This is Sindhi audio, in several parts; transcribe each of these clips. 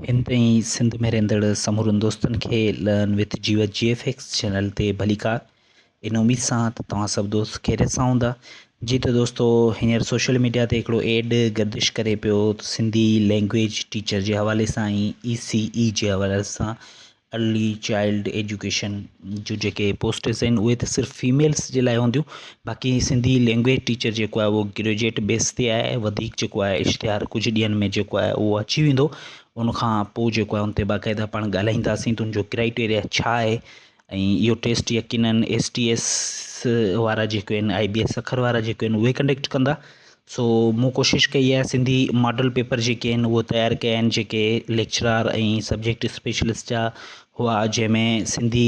هن تائين سنڌ ۾ رهندڙ سمورن دوستن کي learn with Jeevat G F X channel تي ڀليڪار ان اميد سان ته توهان سڀ دوست خيريت سان هوندا. جي ته دوستو هينئر سوشل ميڊيا تي هڪڙو ايڊ گردش ڪري پيو ته سنڌي لينگويج ٽيچر جي حوالي سان ۽ اي سي اي جي حوالي سان ارلي چائلڊ ايجوڪيشن جون جيڪي پوسٽس آهن اهي ته صرف فيميلس جي لاء هونديون باقي سنڌي لينگويج ٽيچر جيڪو آهي اهو گريجوئيٽ بيس تي آهي وڌيڪ جيڪو آهي اشتهار ڪجهه ڏينهن ۾ جيڪو آهي اهو اچي ويندو ان کان پوء جيڪو آهي ان تي باقاعده پاڻ ڳالهائينداسين ته ان جو ڪرائيٽيريا ڇا آهي ۽ اهو ٽيسٽ يقينن ايس ٽي ايس وارا جيڪي آهن آئي بي ايس سکر وارا جيڪي آهن اهي ڪنڊڪٽ ڪندا سو مون ڪوشش ڪئي آهي سنڌي ماڊل پيپر جيڪي آهن اهي تيار ڪيا آهن جيڪي ليڪچرار ۽ سبجيڪٽ اسپيشلسٽ جا هئا جنهن ۾ سنڌي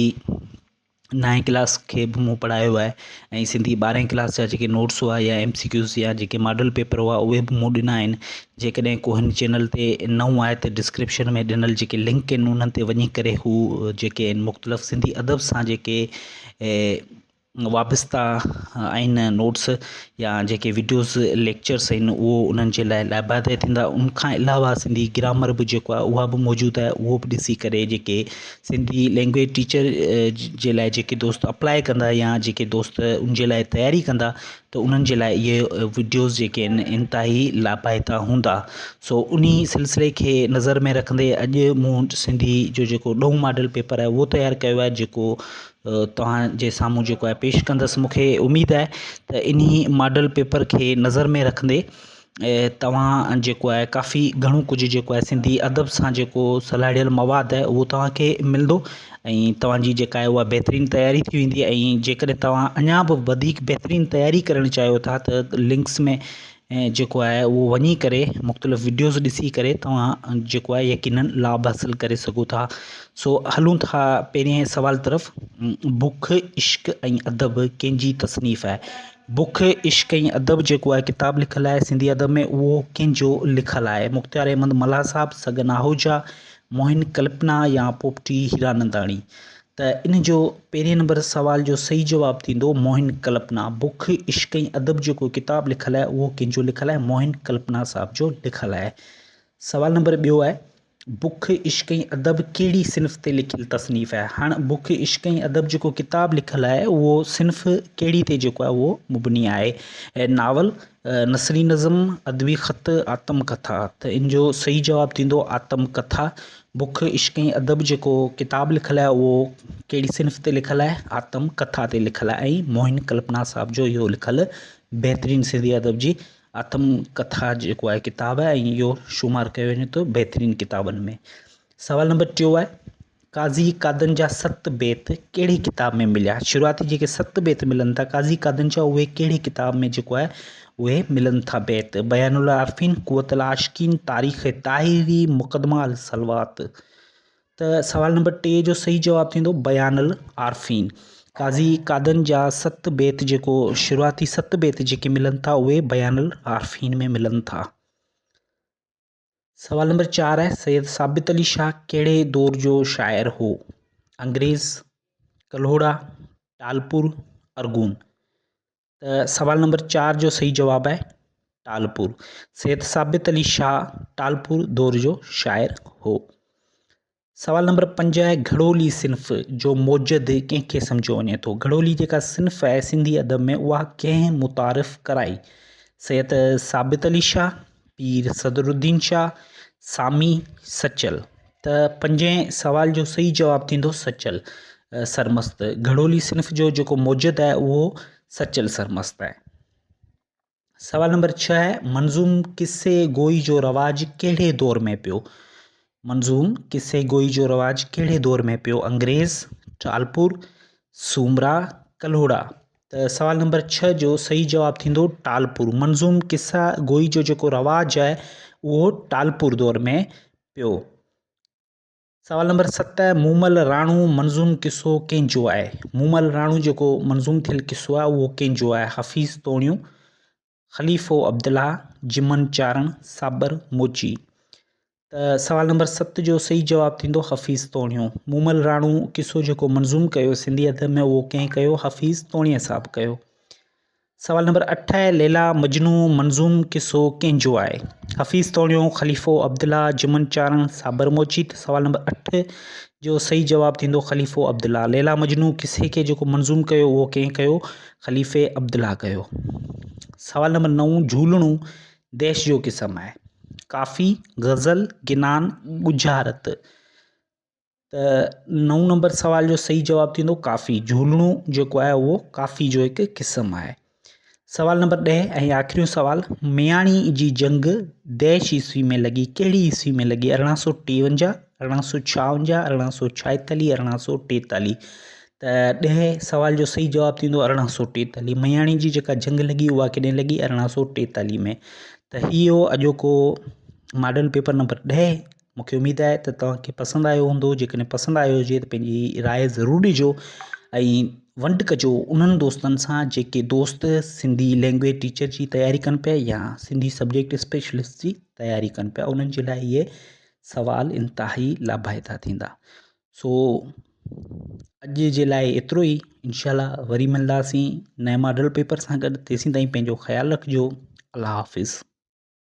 نائين ڪلاس کي به مون پڙهايو آهي ۽ سنڌي ٻارهين ڪلاس جا جيڪي نوٽس هئا يا ايم سي ڪيوز يا جيڪي ماڊل پيپر هئا اهي به مون ڏنا آهن جيڪڏهن ڪو هن چينل تي نئون آهي ته ڊسڪرپشن ۾ ڏنل جيڪي لنڪ آهن انهن تي وڃي ڪري هو جيڪي آهن مختلف سنڌي ادب سان جيڪي وابسته آهن نوٽس يا جيڪي وڊيوز ليڪچرس آهن اهو انهن جي لاء لاڀائتا ٿيندا ان کان علاوه سنڌي گرامر به جيڪو آهي اها به موجود آهي اهو به ڏسي ڪري جيڪي سنڌي لينگويج ٽيچر جي لاء جيڪي دوست اپلائي ڪندا يا جيڪي دوست ان جي لاء تياري ڪندا ته انهن جي لاء اهي وڊيوز جيڪي آهن انتهائي لاڀائتا هوندا سو انهي سلسلي کي نظر ۾ رکندي اڄ مون سنڌي جو جيڪو ڏهون ماڊل پيپر آهي اهو تيار ڪيو آهي جيڪو توهان جي سامهون جيڪو آهي پيش ڪندس مونکي اميد آهي ته انهي ماڊل پيپر کي نظر ۾ رکندي توهان جيڪو آهي ڪافي گهڻو ڪجهه جيڪو آهي سنڌي ادب سان جيڪو سلهاڙيل مواد آهي اهو توهان کي ملندو ۽ توهان جي جيڪا آهي اها بهترين تياري ٿي ويندي ۽ جيڪڏهن توهان اڃا به وڌيڪ بهترين تياري ڪرڻ چاهيو ٿا ته لنڪس ۾ جيڪو آهي اهو وڃي ڪري مختلف وڊيوز ڏسي ڪري توهان جيڪو آهي يقينن لاڀ حاصل ڪري سگهو ٿا سو هلون ٿا پهرين سوال طرف بک عشق ۽ ادب ڪنهن جي تصنيف آهي بک، عشق ۽ ادب جيڪو آهي ڪتاب لکيل آهي سنڌي ادب ۾ اهو ڪنهن جو لکيل آهي؟ مختيار احمد ملاح صاحب، سڳن آهوجا، موهن ڪلپنا يا پوپٽي هيراننداڻي؟ ته ان جو پهرين نمبر سوال جو صحيح جواب ٿيندو موهن ڪلپنا. بک، عشق ۽ ادب جيڪو ڪتاب لکيل آهي اهو ڪنهن جو لکيل آهي؟ موهن ڪلپنا صاحب جو لکيل آهي. سوال نمبر ٻيو آهي بک، عشق ۽ ادب ڪهڙي صنف تي لکيل تصنيف آهي؟ هاڻ بک، عشق ۽ ادب جيڪو ڪتاب لکيل آهي اهو صنف ڪهڙي تي جيڪو آهي اهو مبني آهي؟ ناول، نثري نظم، ادبي خط، آتم ڪٿا. ته ان جو صحيح جواب ٿيندو آتم ڪٿا. بک، عشق ۽ ادب جيڪو ڪتاب لکيل آهي اهو ڪهڙي صنف تي لکيل آهي؟ آتم ڪٿا تي لکيل آهي ۽ موهن ڪلپنا صاحب جو اهو لکيل بهترين سنڌي ادب جي آتم ڪٿا جيڪو آهي ڪتاب آهي ۽ اهو شمار ڪيو وڃي ٿو بهترين ڪتابن ۾ سوال نمبر ٽيون آهي قاضي قادن جا ست بيت ڪهڙي ڪتاب ۾ مليا شروعاتي جيڪي ست بيت ملن ٿا قاضي قادن جا اهي ڪهڙي ڪتاب ۾ جيڪو آهي اهي ملن ٿا بيت بيان العارفين قوت العاشقين تاريخ طاهري مقدمه الصلوات ته سوال نمبر ٽي جو صحيح جواب ٿيندو بيان العارفين. قاضي قادن جا ست بيت جيڪو شروعاتي ست بيت جيڪي ملن ٿا اهي بيان العارفين ۾ ملن ٿا. سوال نمبر چار آهي سيد ثابت علي شاهه ڪهڙي دور جو شاعر هو؟ انگريز، ڪلهوڙا، ٽالپور، ارغون. ته سوال نمبر چار جو صحيح جواب آهي ٽالپور. سيد ثابت علي شاهه ٽالپور دور جو شاعر هو. سوال نمبر پنج آهي گهڙولي صنف جو موجد ڪنهن کي سمجهيو وڃي ٿو؟ گهڙولي جيڪا صنف آهي سنڌي ادب ۾ اها ڪنهن متعارف ڪرائي؟ سيد ثابت علي شاهه، پير صدرالدين شاهه، سامي، سچل. ته پنجين سوال جو صحيح جواب ٿيندو سچل سرمست. گهڙولي صنف جو جيڪو موجد آهي اهو سچل سرمست آهي. سوال نمبر ڇهه آهي منظوم قصي گوئي جو رواج ڪهڙي دور ۾ پيو؟ منظوم قصي گوئي جو رواج ڪهڙي دور ۾ پيو؟ انگريز، ٽالپور، سومرا، ڪلهوڙا. ته سوال نمبر ڇهه جو صحيح جواب ٿيندو ٽالپور. منظوم قصه گوئي جو جيڪو رواج آهي اهو ٽالپور دور ۾ پيو. سوال نمبر ست مومل راڻو منظوم قصو ڪنهن جو آهي؟ مومل راڻو جيڪو منظوم ٿيل قصو آهي اهو ڪنهن جو آهي؟ حفيظ توڻيو، خليفو عبدالله، جمن چارڻ، صابر موچي. ته سوال نمبر ست جو صحيح جواب ٿيندو حفيظ توڻيو. مومل راڻو قصو جيڪو منظوم ڪيو سنڌي ادب ۾ اهو ڪنهن ڪيو؟ حفيظ توڻيي صاحب ڪيو. سوال نمبر 8 آهي، ليليٰ مجنون منظوم قصو ڪنهن جو آهي؟ حفيظ توڻيو، خليفو عبدالله، جمن چارڻ، صابر موچي. ته سوال نمبر 8 جو صحيح جواب ٿيندو خليفو عبدالله. ليليٰ مجنون قصي کي جيڪو منظوم ڪيو اهو ڪنهن ڪيو؟ خليفي عبدالله ڪيو. سوال نمبر 9، جهولڻو ديش جو قسم آهي. ڪافي، غزل، گنان، ڳجهارت. ته نو نمبر سوال جو صحيح جواب ٿيندو ڪافي. جهولڻو جيڪو آهي اهو ڪافي جو هڪ قسم آهي. سوال نمبر 10 ۽ آخريون سوال، مياڻي جي جنگ ديش عيسوي ۾ لڳي، ڪهڙي عيسوي ۾ لڳي؟ 1853، 1856، 1846، 1843. ته 10 سوال جو صحيح جواب ٿيندو 1843. مياڻي جي جيڪا جنگ لڳي اها ڪڏهن لڳي؟ 1843 ۾. ته هي هو اڄوڪو ماڊل پيپر نمبر 10. مون کي اميد آهي ته توهان کي پسند آيو هوندو. جيڪڏهن پسند آيو هجي ته پنهنجي راء ضرور ڏجو ۽ ونڊ ڪجو انهن دوستن سان جيڪي دوست سنڌي لينگويج ٽيچر جي تياري ڪن پيا يا سنڌي سبجيڪٽ اسپيشلسٽ جي تياري ڪن پيا، انهن جي لاء اهي سوال انتهائي لاڀائتا ٿيندا. سو اڄ جي لاء ايترو ئي، انشاء الله وري ملنداسين نئين ماڊل پيپر سان گڏ. تيسين تائين پنهنجو خيال رکجو. الله حافظ.